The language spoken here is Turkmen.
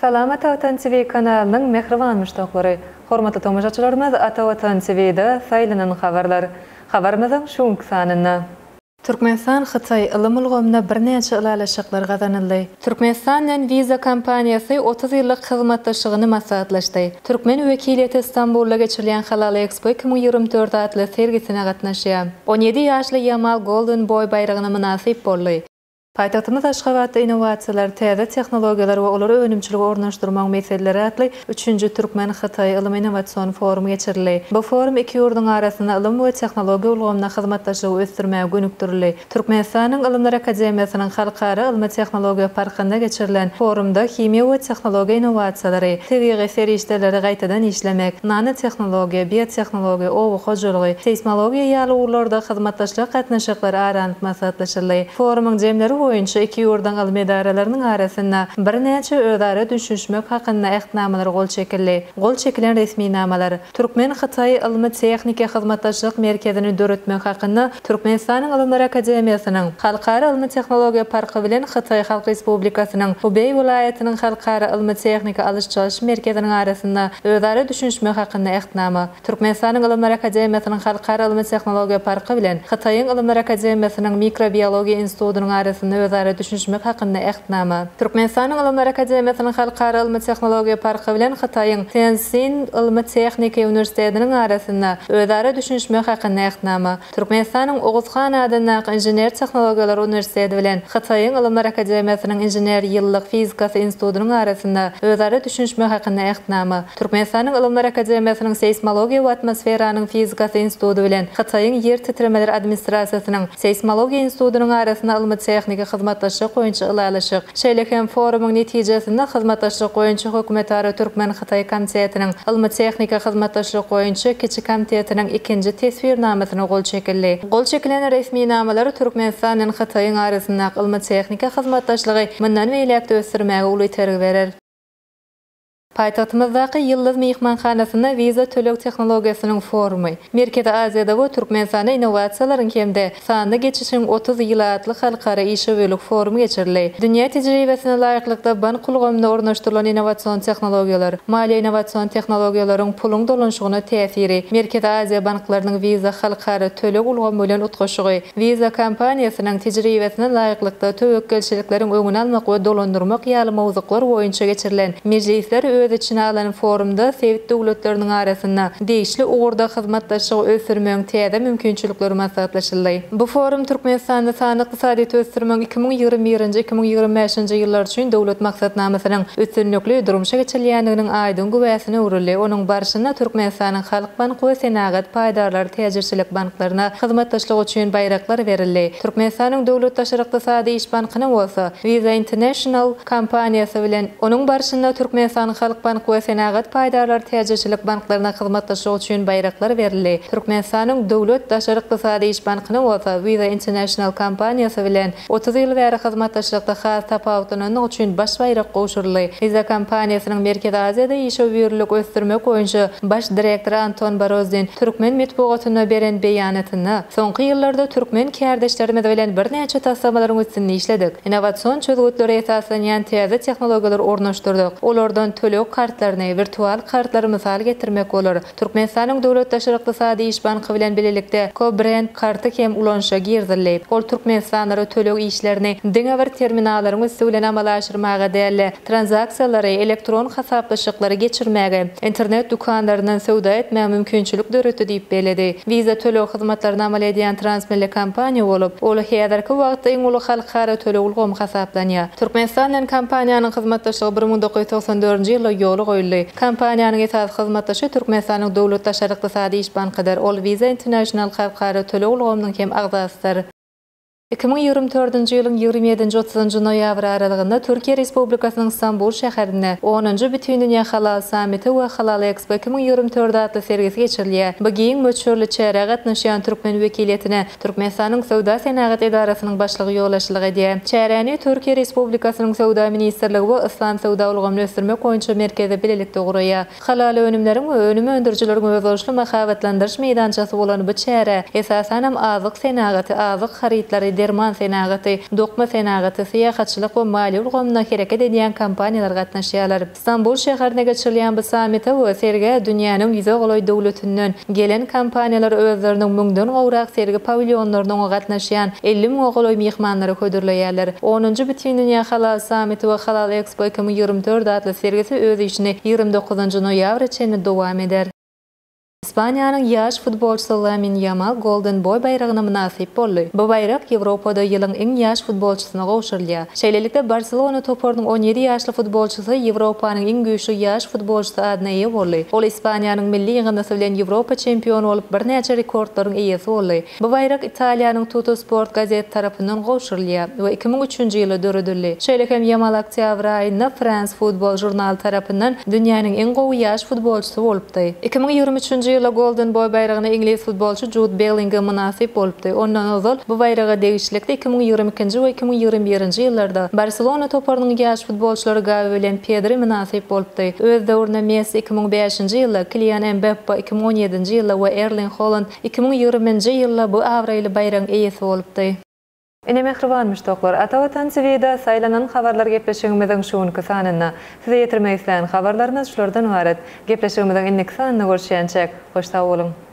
Salam Ata Watan TV kanalynyň mähriban muşdaklary! Hormatly tomaşaçylarymyz Ata Watan TV-de saýlanan habarlar. Habarymyzyň şu günki sanynda. Türkmenistan Hytaý ylym ulgamynda birnäçe ylalaşyklar gazanyldy. Türkmenistan bilen Visa kompaniýasy 30 ýyllyk hyzmatdaşlygyny maslahatlaşdy. Türkmen wekiliýeti Stambulda geçirilýän Halal Expo 2024 atly sergisine gatnaşýar. 17 ýaşly Ýamal Golden Boy baýragyna mynasyp boldy. Paýtagtymyz Aşgabatda Innowasiýalar, täze tehnologiýalar we olary önümçilige ornaşdyrmagyň meseleleri atly üçünji türkmen-hytaý ylmy-innowasion forumy geçirildi. Bu forum iki ýurduň arasynda ylym we tehnologiýa ulgamynda hyzmatdaşlygy ösdürmäge gönükdirildi. Türkmenistanyň Ylymlar akademiýasynyň Halkara ylmy-tehnologiýa parkynda geçirilen forumda himiýa we tehnologiýa innowasiýalary, tebigy serişdeleri gaýtadan işlemek, nanotehnologiýa, biotehnologiýa, oba hojalygy, seýsmologiýa ýaly ugurlarda hyzmatdaşlyk gatnaşyklary ara alnyp maslahatlaşyldy. Forumyň jemleri boýunça iki ýurduň ylmy edaralarynyň arasynda birnäçe özara düşünişmek hakynda Ähtnamalara gol çekildi. Gol çekilen resminamalar Türkmen-hytaý ylmy-tehniki hyzmatdaşlyk merkezini döretmek hakynda Türkmenistanyň Ylymlar akademiýasynyň Halkara ylmy-tehnologiýa parky bilen Hytaý Halk Respublikasynyň Hubeý welaýatynyň Halkara ylmy-tehniki alyş-çalyş merkeziniň arasynda özara düşünişmek hakynda Ähtnama, Türkmenistanyň Ylymlar akademiýasynyň Halkara ylmy-tehnologiýa parky bilen Hytaýyň Ylymlar akademiýasynyň Mikrobiologiýa institutynyň arasynda özara düşünişmek hakynda Ähtnama, Türkmenistanyň Ylymlar akademiýasynyň Halkara ylmy-tehnologiýa parky bilen Hytaýyň Tenzin ylmy-tehniki uniwersitetiniň arasynda özara düşünişmek hakynda Ähtnama, Türkmenistanyň Oguz han adyndaky Inžener-tehnologiýalar uniwersiteti bilen Hytaýyň Ylymlar akademiýasynyň Inžener ýyllyk fizikasy institutynyň arasynda özara düşünişmek hakynda Ähtnama, Türkmenistanyň Ylymlar akademiýasynyň Seýsmologiýa we atmosferanyň fizikasy instituty bilen Hytaýyň Ýer titremeler administrasiýasynyň Seýsmologiýa institutynyň arasynda ylmy-tehniki hyzmatdaşlyk boýunça ylalaşyk, şeýle hem forumyň netijesinde hyzmatdaşlyk boýunça hökümetara türkmen-hytaý komitetiniň ylmy-tehniki hyzmatdaşlyk boýunça kiçi komitetiniň ikinji teswirnamasyna gol çekildi. Gol çekilen resminamalar Türkmenistan bilen Hytaýyň arasyndaky ylmy-tehniki hyzmatdaşlygy mundan beýläk-de ösdürmäge uly itergi berer. Paýtagtymyzdaky Ýyldyz myhmanhanasynda Visa töleg tehnologiýasynyň forumy, Merkezi Aziýada we Türkmenistanda innowasiýalaryň hem-de sanly geçişiň 30 ýyly atly halkara işewürlik forumy geçirildi. Dünýä tejribesine laýyklykda bank ulgamynda ornaşdyrylan innowasion tehnologiýalar, maliýe-innowasion tehnologiýalaryň puluň dolanyşygyna täsiri, Merkezi Aziýa banklarynyň Visa halkara töleg ulgamy bilen utgaşygy, Visa kompaniýasynyň tejribesine laýyklykda töwekgelçilikleriň öňüni almak we dolandyrmak ýaly mowzuklar boýunça geçirilen mejlisleri öz içine alan forumda sebit döwletleriniň arasynda degişli ugurda hyzmatdaşlygy ösdürmegiň täze mümkinçilikleri maslahatlaşyldy. Bu forum Türkmenistanda sanly ykdysadyýeti ösdürmegiň 2021-nji, 2025-nji ýyllar üçin Döwlet maksatnamasynyň üstünlikli durmuşa geçirilýändiginiň aýdyň güwäsine öwrüldi. Onuň barşynda Türkmenistanyň Halk banky we Senagat paýdarlar täjirçilik banklaryna hyzmatdaşlyk üçin baýraklar berildi. Türkmenistanyň Döwlet daşary ykdysady iş bankyna bolsa Visa International kompaniýasy bilen Onuň barşynda Türkmenistanyň Halk banky we Senagat paýdarlar täjirçilik banklaryna hyzmatdaşlyk üçin baýraklar berildi. Türkmenistanyň Döwlet daşary ykdysady iş bankyna bolsa Visa International kompaniýasy bilen 30 ýyl bäri hyzmatdaşlykda has tapawutlanandygy üçin baş baýrak gowşuryldy. Visa kompaniýasynyň Merkezi Aziýada işewürlik ösdürmek boýunça baş direktory Anton Borozdin türkmen metbugatynda beren beýanatynda, Soňky ýyllarda türkmen kärdeşlerimiz bilen birnäçe taslamalaryň üstünde işledik. Innowasion çözgütlere esaslanýan täze tehnologiýalary ornaşdyrdyk. Olardan töleg kartlaryny, wirtual kartlary mysal getirmek bolar. Türkmenistanyň Döwlet daşary ykdysady iş banky bilen bilelikde Co-Brand karty hem ulanyşa girizildi. Ol türkmenistanlylara töleg işlerini diňe bir terminallaryň üsti bilen amala aşyrmaga däl-de, tranzaksiýalary, elektron hasaplaşyklary geçirmäge, internet dükanlaryndan söwda etmäge mümkinçilik döretdi diýip belledi. Visa töleg hyzmatlaryny amal edýän transmilli kompaniýa bolup, ol häzirki wagtda iň uly halkara töleg ulgamy hasaplanýar. Türkmenistan bilen kompaniýanyň hyzmatdaşlygy 1994-nji ýylda ýola goýuldy. Kompaniýanyň esasy hyzmatdaşy Türkmenistanyň Döwlet daşary ykdysady iş bankydyr. Ol Visa International halkara töleg ulgamynyň hem agzasydyr. 2024-nji ýylyň 27-nji 30-njy noýabr aralygynda Türkiýe Respublikasynyň Stambul şäherinde onunjy Bütindünýä Halal sammiti we Halal Expo 2024 atly sergisi geçirilýär. Bu giň möçberli çärä gatnaşýan türkmen wekiliýetine Türkmenistanyň Söwda-senagat edarasynyň başlygy ýolbaşçylyk edýär. Çäräni Türkiýe Respublikasynyň Söwda ministrligi we Yslam söwda ulgamyny ösdürmek boýunça merkezi bilelikde guraýar. Halal önümleriň we önüm öndürijileriň özboluşly mahabatlandyryş meýdançasy bolan bu çärä, esasanam, azyk senagaty, azyk harytlary, derman senagaty, dokma senagaty, syýahatçylyk we maliýe ulgamynda hereket edýän kompaniýalar gatnaşýarlar. Stambul şäherinde geçirilýän bu sammite we sergä dünýäniň ýüze golaý döwletinden gelen kompaniýalar özleriniň müňden gowrak sergi pawilýonlaryny oňa gatnaşýan 50 müňe golaý myhmanlara hödürleýärler. Onunjy Bütindünýä Halal sammiti we Halal Expo 2024 atly sergisi öz işini 29 noýabra çenli dowam eder. Ispaniýanyň ýaş futbolçysy Lamin Ýamal Golden Boy baýragyna mynasyp boldy. Bu baýrak Ýewropada ýylyň iň ýaş futbolçysyna gowşurylýar. Şeýlelikde, Barselona toparynyň 17 ýaşly futbolçysy Ýewropanyň iň güýçli ýaş futbolçysy adyna eýe boldy. Ol Ispaniýanyň milli ýygyndysy bilen Ýewropa çempiony bolup, birnäçe rekordlaryň eýesi boldy. Bu baýrak Italiýanyň Tuttosport gazeti tarapyndan gowşurylýar we 2003-nji ýylda döredildi. Şeýle hem Ýamal oktýabr aýynda France Football žurnaly tarapyndan dünýäniň iň gowy ýaş futbolçysy bolupdy. 2023-nji ýylda Golden Boy baýragyna iňlis futbolçy Jud Bellingem mynasyp bolupdy. Ondan ozal bu baýraga degişlilikde 2022-nji we 2021-nji ýyllarda Barselona toparynyň ýaş futbolçylary Gawi bilen Pedri mynasyp bolupdy. Öz döwründe Messi 2005-nji ýylda, Kilian Mbappa 2017-nji ýylda we Erling Holand 2020-nji ýylda bu abraýly baýragyň eýesi bolupdy. Ine mähriban muşdaklar, Ata Watan TV-de saýlanan habarlar gepleşigimiziň şu günki sanynda size ýetirmek islän habarlarymyz şulardan ybarat. Gepleşigimiziň indiki sanynda görüşýänçäk, hoş sag boluň!